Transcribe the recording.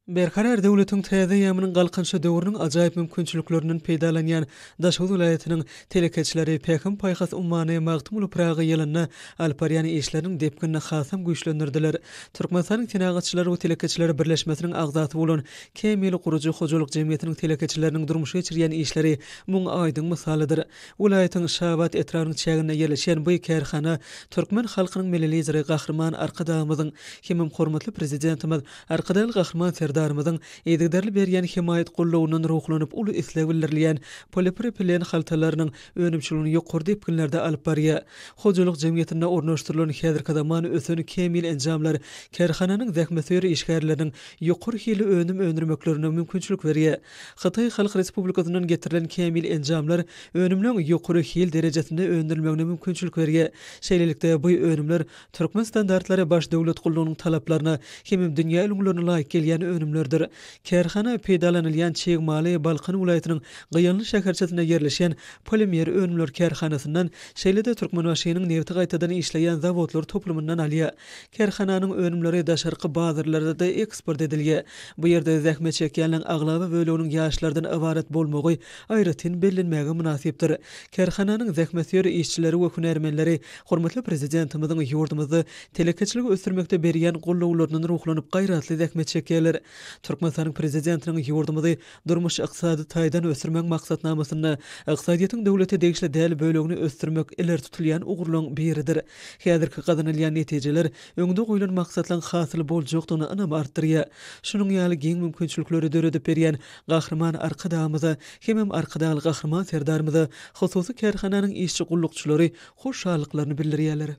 Berkarar döwletiň täze eýýamynyň Galkynyşy döwrüniň ajaýyp mümkinçiliklerinden peýdalanýan Daşoguz welaýatynyň telekeçileri Pähim-paýhas ummany Magtymguly Pyragy ýylynda alyp barýan işleriniň depginini hasam güýçlendirdiler. Türkmenistanyň Senagatçylar we telekeçiler birleşmesiniň agzasy bolan Kämil gurujy hojalyk jemgyýetiniň telekeçileriniň durmuşa geçirýän işleri muň aýdyň mysalydyr. Welaýatyň Şabat etrabynyň çäginde ýerleşýän bu kärhana türkmen halkynyň Milli Lideri Gahryman Arkadagymyzyň hemem hormatly Prezidentimiz Arkadagly Gahryman Serdarymyzyň yzygiderli berýän hemaýat gollawyndan ruhlanyp uly isleg bildirilýän polipropilen haltalarynyň önümçiligini ýokary depginlerde alyp barýar. Hojalyk jemgyýetinde ornaşdyrylan häzirki zaman ösen kämil enjamlar kärhananyň zähmetsöýer işgärleriniň ýokary hilli önüm öndürmeklerine mümkinçilik berýär. Hytaý Halk Respublikasyndan getirilen kämil enjamlar önümleň ýokary hil derejesinde öndürilmegine mümkinçilik berýär. Şeýlelikde, bu önümler Türkmen standartlary Baş döwlet gullugynyň talaplaryna hemem dünýä ülňülerine laýyk gelýän önümlerdir. Kärhana peýdalanylýan çig maly Balkan welaýatynyň Gyýanly şäherçesinde ýerleşýän Polimer önümler kärhanasyndan, şeýle-de Türkmenbaşynyň nebti gaýtadan işleýän zawodlar toplumyndan alýar. Kärhananyň önümleri daşarky bazarlara-da eksport edilýär. Bu ýerde zähmet çekýänleň aglaba böleginiň ýaşlardan ybarat bolmagy aýratyn bellenmäge mynasypdyr. Kärhananyň zähmetsöýer işçileri we hünärmenleri Hormatly Prezidentimiziň ýurdumyzda telekeçiligi ösdürmekde berýän gollawlaryndan ruhlanyp gaýratly zähmet çekýärler. Türkmenistanyň Prezidentiniň ýurdumyzy durmuş-ykdysady taýdan ösdürmegiň maksatnamasynda ykdysadyýetiň döwlete degişli däl bölegini ösdürmek ileri tutulýan ugurlaryň biridir. Häzirki gazanylýan netijeler öňde goýlan maksatlaryň hasyl boljakdygyna ynamy artdyrýar. Şunuň ýaly giň mümkinçilikleri döredip berýän Gahryman Arkadagymyza hemem Arkadagly Gahryman Serdarymyza hususy kärhananyň işçi-gullukçylary hoşallyklaryny bildirýärler.